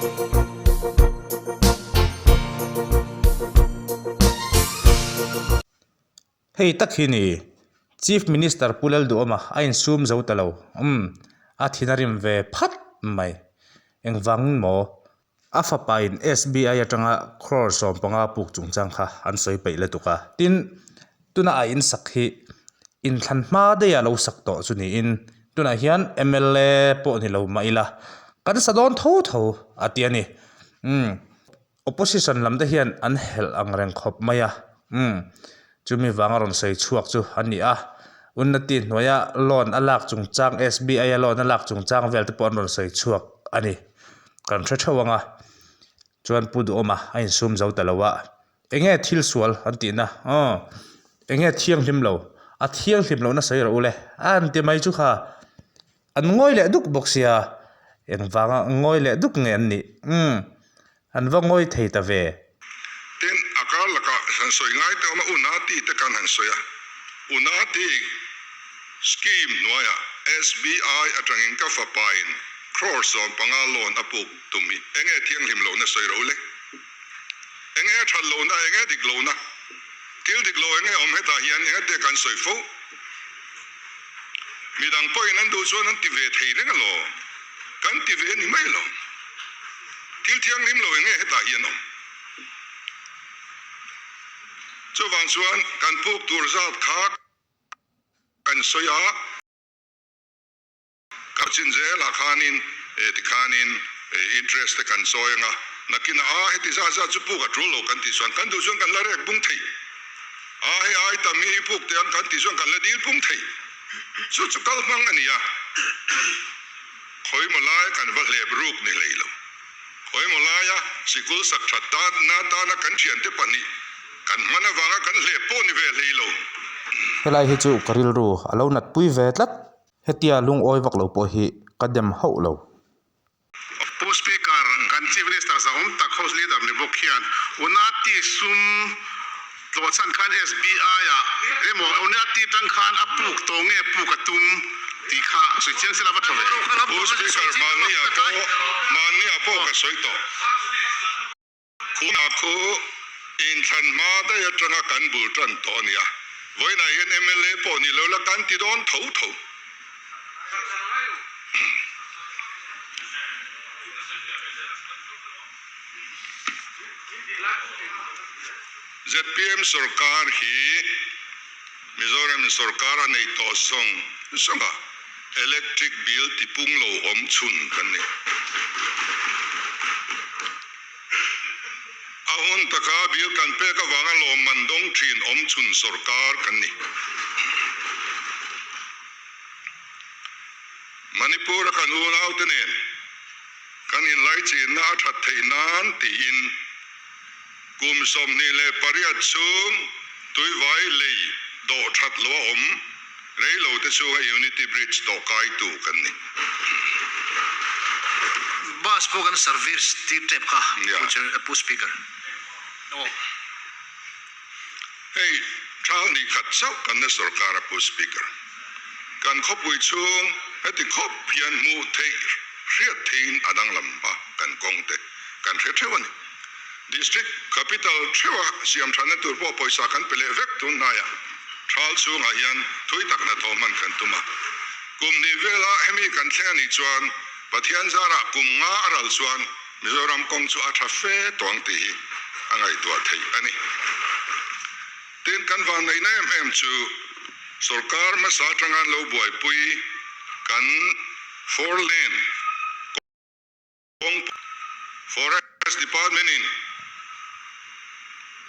Hei tak hi ni, Chief Minister Pu Lalduhawma a insum zo ta lo. Umm, a thin a rim ve phat mai. Engvangin maw? A fapain SBI atanga crore 15 puk chungchang kha an sawi peih lutuk a. Tin, tuna a insak hi inthlan hma daih a lo sak tawh chu niin tunah hian mla pawh ni lo mah ila kan sa dawn tho tho a ti a ni. Umm. Opposition lam te hian an helh ang reng khawp mai a, umm chumi vanga rawn sawi chhuak chu a ni a, Unnati hnuaia loan a lak chungchang SBI a loan a lak chungchang vel te pawh an rawn sawi chhuak a ni, kan hre theuh ang a, chuan Pu Duhawma a insum zo ta lo a, enge thil sual an tihna aw enge thianghlim lo, a thianghlim lohna sawi rawh u le a an ti mai chu kha. An ngawi leh duk bawk sia, engvanga ngawi leh duk nge an nih? Umm, an va ngawi thei ta ve. Tin, a kar lakah han sawi ngai te awm a, Unati te kan han sawi a, Unati scheme hnuaiah SBI atangin ka fapain crore 15 loan a puk tum hi enge thianghlim lohna sawi ro le? Enge a that lohna, enge dik lohna? Thil dik lo enge awm hetah hian enge te kan sawi fo? Midang pawhin an duh chuan an ti ve thei reng alaw? Kan ti ve ni mai lo. Thil thianghlim lo enge hetah hian awm? Chuvang chuan kan puk tur zat kha kan sawi a. Ka chin zelah khanin tikhanin interest te kan chawi anga, nakinah a heti zat zat chu puk a tul lo kan tih chuan kan duh chuan kan la rek bung thei. A hei ai tam hi i puk teh ang kan tih chuan kan la dil pung thei. Chu chu kal hmang a ni a, khawimaw lai kan va hlep ruk ni hlei lo. Khawimaw laia sikul sak that na tana kan thiante pahnih kan hman avanga kan hlep pawh ni ve hlei lo. Helai hi chu ka rilru a lo natpui ve tlat. Hetia lungawi vak lo pawh hi ka dem hauh lo. Pu Speaker, kan Chief Minister zahawm tak House Leader ni bawk hian Unati sum tlawhchhan khan SBI-ah emaw Unati tang khan a puk tawh nge puk a tum tih kha sawi chiang sela va tha ve. Pu Speaker, mahniah pawh mahniah pawh ka sawi tawh. Khuna khu inthlan hma daih atanga kan bul tan tawh a nia. Vawiinah hian mla pawh ni lo la kan ti dawn tho tho. Zpm sorkar hi Mizoram sorkar a nei tawh zawng zawng a. Electric bill tipung lo awm chhun kan ni. A hun taka bill kan pek avanga lawmman dawng thin awm chhun sorkar kan ni. Manipur a kan unaute nen kan inlaichinna a that theih nan tiin kum 28 chhung tuivai lei dawh that lo a awm rei lo te chhunga Unity Bridge dawh kaitu kan ni. Bus pawh kan service tir tep kha Pu Speaker. Hei thal ni khat chauh kan la sorkar a Pu Speaker. Kan khawpui chhung heti khawp hian hmuh theih hriat theihin a danglam a kan kawng te kan hre theuh a ni. District Capital theuha siam thatna tur pawh pawisa kan pe leh vek tun hnaiah thal chhungah hian thui tak hnathawh hman kan tum a. Kum hnih vela hemi kan thleng a nih chuan Pathian zarah kum nga a ral chuan Mizoram kawng chu a tha fe tawh ang tih hi a ngaihtuah theih a ni. Tin, kan vanneihna em em chu sorkar hmasa atanga an lo buaipui kan four lane kawng Forest Department in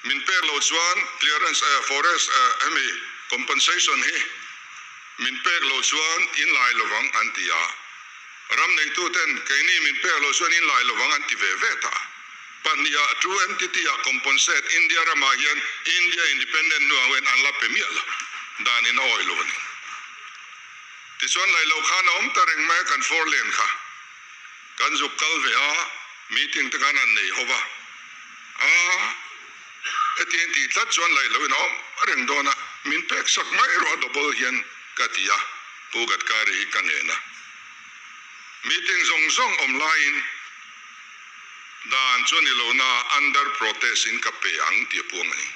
min pek loh chuan clearance forest hemi compensation hi min pek loh chuan in lai lovang an ti a. Ram neituten keini min pek loh chuan in lai lovang an ti ve ve ta. Pahniha two entity ah compensate India ramah hian India independent hnuah hian an la pe miah lo dan in a awih lo a ni. Tichuan laih loh khan a awm ta reng mai a kan four lane kha kan zuk kal ve a meeting te khan an nei ho va a heti in tih tlat chuan laih loh in a awm reng dawn a min pek sak mai rawh a double hian ka ti a Pu Gadkari hi ka ngen a meeting zawng zawng awm laiin. Dan chu a ni lo na under protest in ka pe ang tih a puang a ni.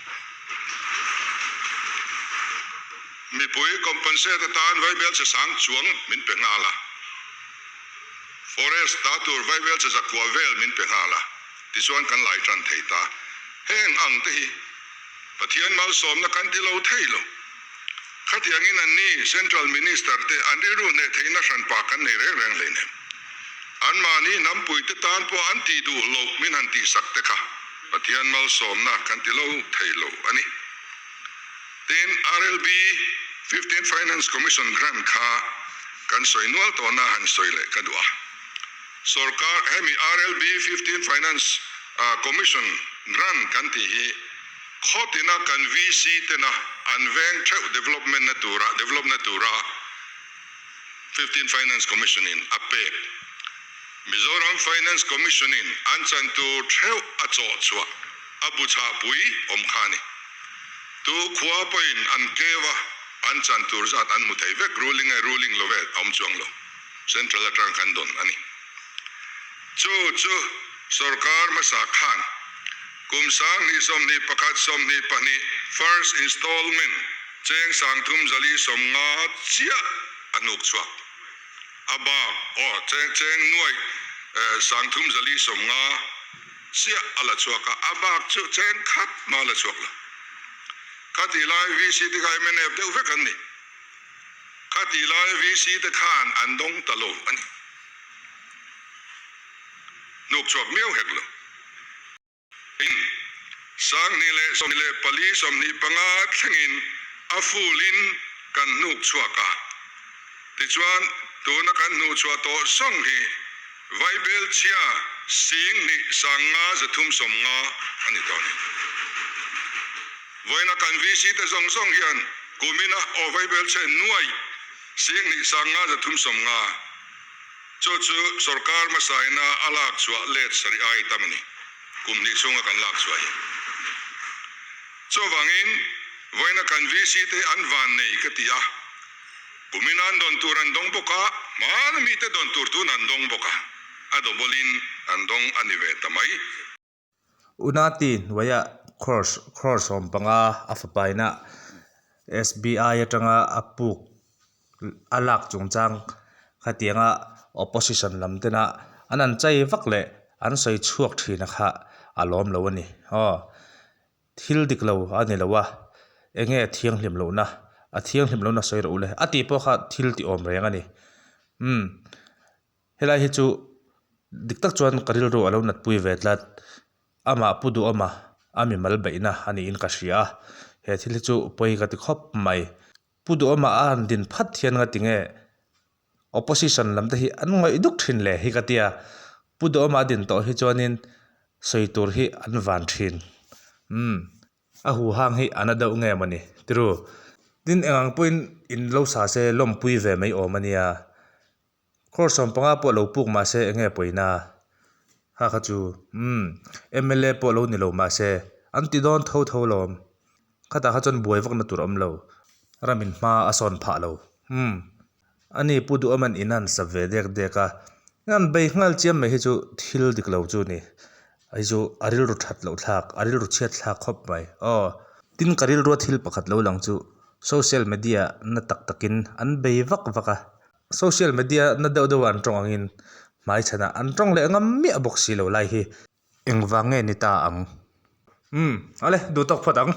Mipui compensate atan vaibelchhe sang chuang min pe nghal a. Forest ta tur vaibelchhe zakua vel min pe nghal a. Tichuan kan lai tan thei ta. Heng ang te hi Pathian malsawmna kan ti lo thei lo. Khatiangin anni Central Minister te an rilru hneh theihna hranpa kan nei reng reng hleinem. Anmahni hnampuite tan pawh an tih duh loh min han tihsak te kha Pathian malsawmna kan ti lo thei lo a ni. Tin, RLB 15 Finance Commission Grant kha kan sawi nual tawhna han sawi leh ka duh a. Sorkar hemi RLB 15 Finance Commission Grant kan tih hi Khawtina kan VC tena an veng theuh development na tura develop na tura 15 Finance Commission in a pek. Mizoram Finance Commission in an chan tur theuh a chawh chhuah a bu chhah pui awm kha a ni. Tu khua pawhin an keu a an chan tur zat an hmu thei vek ruling e ruling lo e a awm chuang lo. Central atang kan dawn a ni. Chu chu sorkar hmasa khan kum 2021 22 first installment cheng 3050 chiah a hnuk chhuak. A bak aw cheng cheng nuaih 3450 chiah a la chhuak a, a bak chu cheng khat mah a la chhuak lo. Khatih lai VC te kha mnf deuh vek an ni. Khatih lai VC te khan an dawng ta lo a ni. Hnuk chhuak miau hek lo. In 2024 25 thlengin a full in kan hnuk chhuak a. Tichuan tuna kan hnuh chhuah tawh sawng hi Vaibel chhia 2530 a ni tawh a ni. Vawiina kan VC te zawng zawng hian kumina aw Vaibel chhe nuai 2530 Chu chu sorkar hmasaina a lak chhuah let sarih ai tam a ni. Kum hnih chhunga kan lak chhuah hi. Chuvangin vawiina kan VC te hi an van nei ka ti a. Kumin an dawn tur an dawng bawk a, hmana mite dawn tur tun an dawng bawk a, a double in an dawng a ni ve ta mai. Unati hnuaiah crore crore 15 a fapaina SBI atanga a puk a lak chungchang khatianga opposition lam tena an an chei vak leh an sawi chhuak thin a kha a lawm lo a ni aw thil dik lo a ni lo a eng nge thianghlim lohna a thianghlim lohna sawi rawh u le a tih pawh kha thil tih awm reng a ni umm. Helai hi chu dik tak chuan ka rilru a lo natpui ve tlat. Amah pu duhawma a mimal beihna a niin ka hria a, he thil hi chu pawi ka ti khawp mai. Pu duhawma a han din phat hian nga tinge opposition lam te hi an ngawih duk thin le hi ka tia. Pu duhawma a din tawh hi chuanin sawi tur hi an van thin. Umm. A huhang hi a na deuh nge mawni tiru. Tin engang pawhin in lo sa se lawmpui ve mai awm a nia. Crore 15 pawh lo puk mahse enge pawina? Kha kha chu umm mla pawh lo ni lo mahse an ti dawn tho tho lawm. Khatah kha chuan buai vakna tur a awm lo. Ramin hma a sawn phah lo. Umm ani Pu Duhawman in a han sap ve dek dek a, an bei nghal chiam mai hi chu thil dik lo chu ni. Hei chu a rilru that loh thlak, a rilru chhiat thlak khawp mai. Aw. Tin ka rilrua thil pakhat lo lang chu social media na tak takin an bei vak vak a. Social media na deuh deuh ah an tawng angin hmaichhanah an tawng leh ngam miah bawk si lo lai hi. Engvang nge ni ta ang? Umm, awle, duh tawk phawt ang.